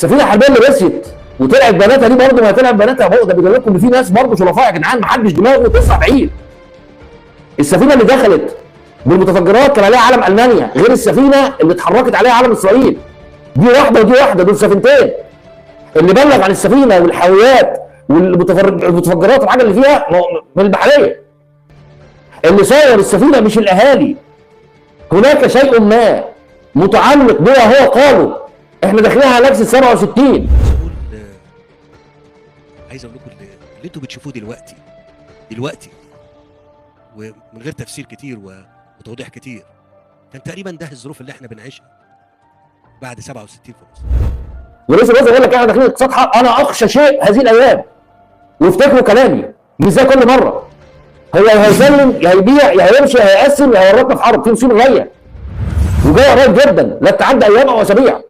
السفينة الحربية اللي رست وطلعت بناتها دي برضه، ما طلعت بناتها فوق، ده بيقول لكم ان في ناس برضه شرفاء يا جدعان، ما حدش دماغه تسرح بعيد. السفينة اللي دخلت بالمتفجرات كان عليها علم المانيا، غير السفينة اللي اتحركت عليها علم اسرائيل. دي واحدة ودي واحدة، دول سفينتين. اللي بلغ عن السفينة والحاويات والمتفجرات والحاجة اللي فيها من البحرية. اللي صور السفينة مش الاهالي. هناك شيء ما متعلق بها هو قالوا احنا داخلين على نكسه 67. عايز اقول لكم اللي انتوا بتشوفوه دلوقتي ومن غير تفسير كتير وتوضيح كتير، كان تقريبا ده الظروف اللي احنا بنعيشها بعد 67 في مصر. ورئيس الوزراء يقول لك احنا داخلين اقتصاد حرب. انا اخشى شيء هذه الايام، وافتكروا كلامي مش زي كل مرة. هو يا هيسلم يا هيبيع يا هيمشي يا هيقسم يا هيورطنا في حرب، في مصيبة جاية وجاية قريب جدا، لا تعدي ايام او اسابيع.